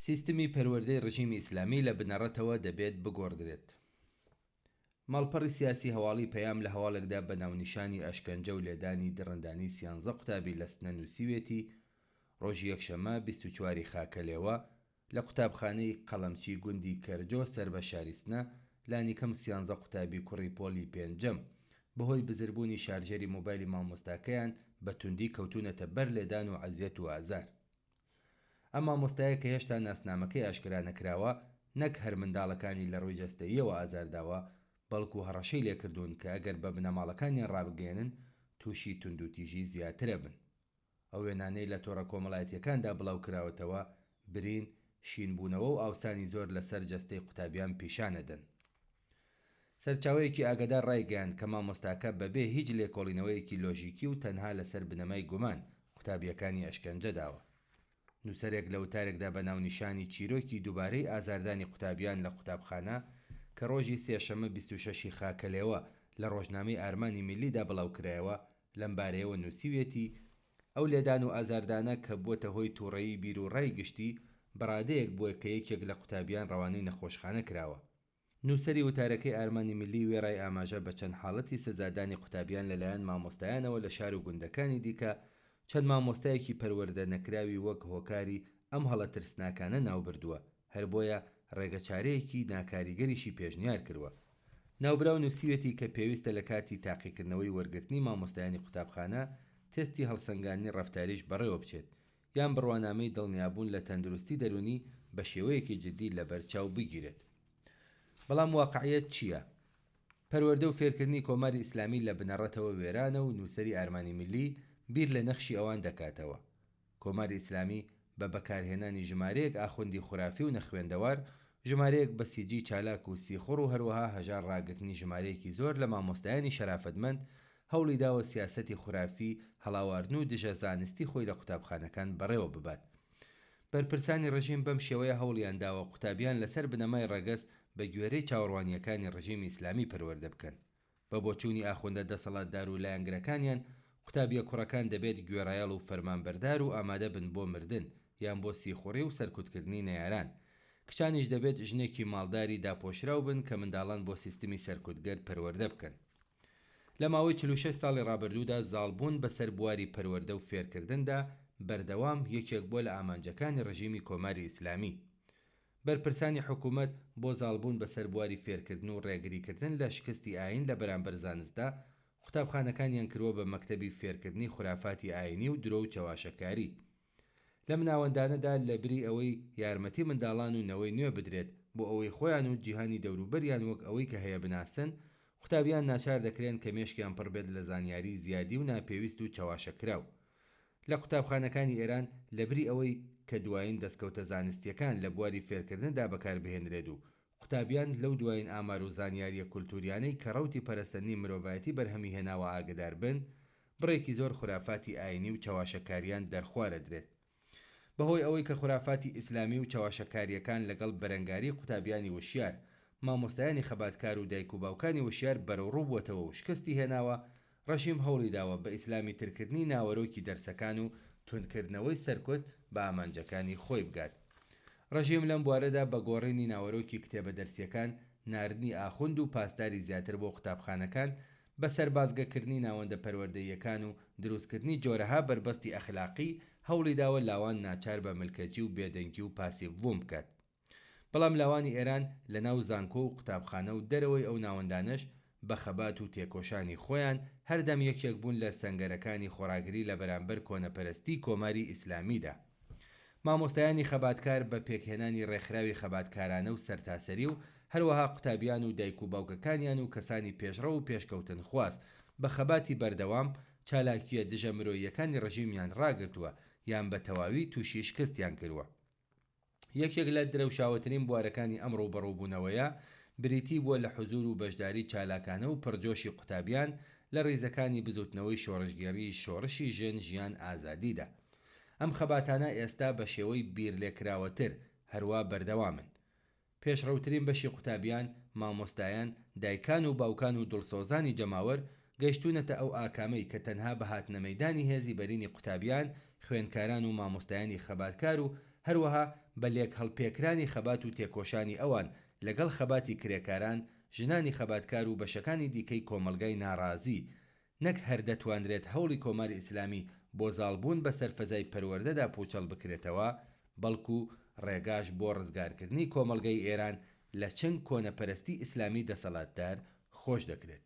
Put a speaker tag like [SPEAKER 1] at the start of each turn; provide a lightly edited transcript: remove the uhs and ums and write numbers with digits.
[SPEAKER 1] سیستمی پەروەردەی ڕژیمی ئیسلامی لە بنەڕەتەوە دەبێت بگۆڕدرێت. ماڵپەڕی سیاسی هەواڵی پەیام لە هەواڵێکدا بە ناونیشانی ئەشکەنجە و لێدانی دڕندانی سیانزە قوتابی لە سنە نووسیوێتی، ڕۆژی یەکشەممە 24 ی خاکەلێوە لە قوتابخانەی قەڵەمچی گوندی کەرجۆ سەر بە شاری سنە لانیکەم سیانزە قوتابی کوڕی پۆلی پێنجەم بەهۆی بزربوونی شارژێری مۆبایلی مامۆستاکەیان بە توندی کەوتوونەتە بەر لێدان و عەزیەت و ئازار. ئەم مامۆستایە کە هێشتا ناسنامەکەی ئاشکرا نەکراوە، نەک هەر منداڵەکانی لە ڕووی جەستەییەوە ئازار داوە، بەڵکو هەڕەشەی لێکردوون کە ئەگەر بە بنەماڵەکانیان ڕابگەیەنن تووشی توندوتیژی زیاترەبن. ئەو وێنانەی لە تۆڕە کۆمەڵایەتییەکاندا بڵاوکراوەتەوە، برین، شینبوونەوە و ئاوسانی زۆر لەسەر جەستەی قوتابیان پیشانەدەن. سەرچاوەیەکی ئاگادار ڕایگەیاند کە مامۆستاکە بەبێ هیچ لێکۆڵینەوەیەکی لۆژیکی و تەنها لەسەر بنەمای گومان، قوتابییەکانی ئەشکەنجە داوە. نووسەرێک لە وتارێکدا بە ناونیشانی چیرۆکی دووبارەی ئازاردانی قوتابیان لە قوتابخانە کە ڕۆژی سێشەممە 26 ی خاکەلێوە لە ڕۆژنامەی ئارمانی میللیدا بڵاوکرایەوە، لەم بارەیەوە نووسیویەتی، ئەو لێدان و ئازاردانە کە بووەتە هۆی تووڕەیی بیروڕای گشتی، بە ڕادەیەک بووە کە یەکێک لە قوتابیان ڕەوانەی نەخۆشخانە کراوە. نووسەری وتارەکەی ئارمانی میللی وێڕای ئاماژە بە چەند حاڵەتی سزادانی قوتابیان لەلایەن مامۆستایانەوە لە شار و گوندەکانی دیکە، چەند مامۆستایەکی پەروەردە نەکراوی وەک هۆکاری ئەم هەڵە ترسناکانە ناوبردووە، هەر بۆیە ڕێگەچارەیەکی ناکاریگەریشی پێشنیار کروە. ناوبراو نووسیویەتی کە پێویستە لە کاتی تاقیکردنەوەی وەرگرتنی مامۆستایانی قوتابخانە تێستی هەڵسەنگاندنی ڕەفتاریش بەڕێوە بچێت یان بڕوانامەی دڵنیابوون لە تەندروستی دەروونی بە شێوەیەکی جددی لەبەر چاو بگیرێت. بەڵام واقعیەت چییە؟ پەروەردە و فێرکردنی کۆماری ئیسلامی لە بنەڕەتەوە وێرانە و نووسەری ئارمانی میللی بیر لە نەخشی ئەوان دەکاتەوە. کۆماری ئیسلامی بە بەکارهێنانی ژمارەیەک ئاخوندی خورافی و نەخوێندەوار، ژمارەیەک بەسیجی چالاک و سیخوڕ و هەروەها هەژار ڕاگرتنی ژمارەیەکی زۆر لە مامۆستایانی شەرافەتمەند، هەوڵی داوە سیاسەتی خورافی، هەڵاواردن و دژە زانستی خۆی لە قوتابخانەکان بەڕێوە ببات. بەرپرسانی ڕژیم بەم شێوەیە هەوڵیان داوە قوتابیان لەسەر بنەمای ڕەگەز بە گوێرەی چاوەڕوانییەکانی ڕژیمی ئیسلامی پەروەردە بکەن. بە بۆچوونی ئاخوندە دەسەڵاتدار و لایەنگرەکانیان، قوتابییە کوڕەکان دەبێت گوێڕایەڵ و فەرمانبەردار و ئامادە بن بۆ مردن یان بۆ سیخوڕی و سەرکوتکردنی نەیاران. کچانیش دەبێت ژنێکی ماڵداری داپۆشراو بن کە منداڵان بۆ سیستمی سەرکوتگەر پەروەردە بکەن. لە ماوەی 46 ساڵی ڕابردوودا زاڵبوون بەسەر بواری پەروەردە و فێرکردندا بەردەوام یەکێک بووە لە ئامانجەکانی ڕژیمی کۆماری ئیسلامی. بەرپرسانی حکوومەت بۆ زاڵبوون بەسەر بواری فێرکردن و ڕێگریکردن لە شکستی ئایین لە بەرامبەر زانستدا، قوتابخانەکانیان کرووە بە مەکتەبی فێرکردنی خورافاتی ئایینی و درۆ و چەواشەکاری. لەم ناوەندانەدا لەبری ئەوەی یارمەتی منداڵان و نەوەی نوێ بدرێت بۆ ئەوەی خۆیان و جیهانی دەوروبەریان وەک ئەوەی کە هەیە بناسن، قوتابیان ناچار دەکرێن کە مێشکیان پڕ بێت لە زانیاری زیادی و ناپێویست و چەواشەکراو. لە قوتابخانەکانی ئێران لەبری ئەوەی کە دوایین دەستکەوتە زانستییەکان لە بواری فێرکردندا بەکار بهێنرێت و قوتابیان لەو دوایین ئامار و زانیارییە کولتووریانەی کە ڕەوتی پەرەسەندنی مرۆڤایەتی بەرهەمی هێناوە ئاگەدار بن، بڕێکی زۆر خورافاتی ئایینی و چەواشەکارییان دەرخوارەدرێت. بەهۆی ئەوەی کە خورافاتی ئیسلامی و چەواشەکارییەکان لەگەڵ بەرەنگاریی قوتابیانی وشیار، مامۆستایانی خەباتکار و دایک و باوکانی وشیار بەرەوڕوو بووەتەوە و شکستی هێناوە، ڕژیم هەوڵی داوە بە ئیسلامیترکردنی ناوەرۆکی دەرسەکان و توندکردنەوەی سەرکوت بە ئامانجەکانی خۆی بگات. ڕژیم لەم بوارەدا بە گۆڕینی ناوەرۆکی کتێبە دەرسییەکان، ناردنی ئاخوند و پاسداری زیاتر بۆ قوتابخانەکان، بە سەربازگەکردنی ناوەندە پەروەردەییەکان و دروستکردنی جۆرەها بەربەستی ئەخلاقی، هەوڵی داوە لاوان ناچار بە ملکەچی و بێدەنگی و پاسیڤبوون بکات. بەڵام لاوانی ئێران لە ناو زانکۆ و قوتابخانە و دەرەوەی ئەو ناوەندانەش بە خەبات و تێکۆشانی خۆیان هەردەم یەکێک بوون لە سەنگەرەکانی خۆڕاگری لە بەرامبەر کۆنەپەرستیی کۆماری ئیسلامیدا. مامۆستایانی خەباتکار بە پێکهێنانی ڕێکخراوی خەباتکارانە و سەرتاسەری و هەروەها قوتابیان و دایک و باوکەکانیان و کەسانی پێشڕەو و پێشکەوتنخواز بە خەباتی بەردەوام چالاکییە دژە مرۆییەکانی ڕژیمیان ڕاگرتووە یان بە تەواوی تووشی شکستیان کرووە. یەکێک لە درەوشاوەترین بوارەکانی ئەم ڕووبەڕووبوونەوەیە بریتی بووە لە حزوور و بەشداری چالاکانە و پڕجۆشی قوتابیان لە ڕیزەکانی بزووتنەوەی شۆڕشگێڕیی شۆڕشی ژن ژیان ئازادیدا. ئەم خەباتانە ئێستا بە شێوەی بیرلێکراوەتر هەروا بەردەوامن. پێشڕەوترین بەشی قوتابیان، مامۆستایان، دایکان و باوکان و دڵسۆزانی جەماوەر گەیشتوونەتە ئەو ئاکامەی کە تەنها بە هاتنەمەیدانی هێزی بەرینی قوتابیان، خوێندکاران و مامۆستایانی خەباتکار و. هەروەها بە لێکهەڵپێکرانی خەبات و تێکۆشانی ئەوان لەگەڵ خەباتی کرێکاران، ژنانی خەباتکار و بەشەکانی دیکەی کۆمەڵگای ناڕازی، نەک هەر دەتوانرێت هەوڵی کۆماری ئیسلامی بۆ زاڵبوون بەسەر فەزای پەروەردەدا پووچەڵ بکرێتەوە، بەڵکو ڕێگاش بۆ ڕزگارکردنی کۆمەڵگەی ئێران لە چنگ کۆنەپەرستی ئیسلامی دەسەڵاتدار خۆش دەکرێت.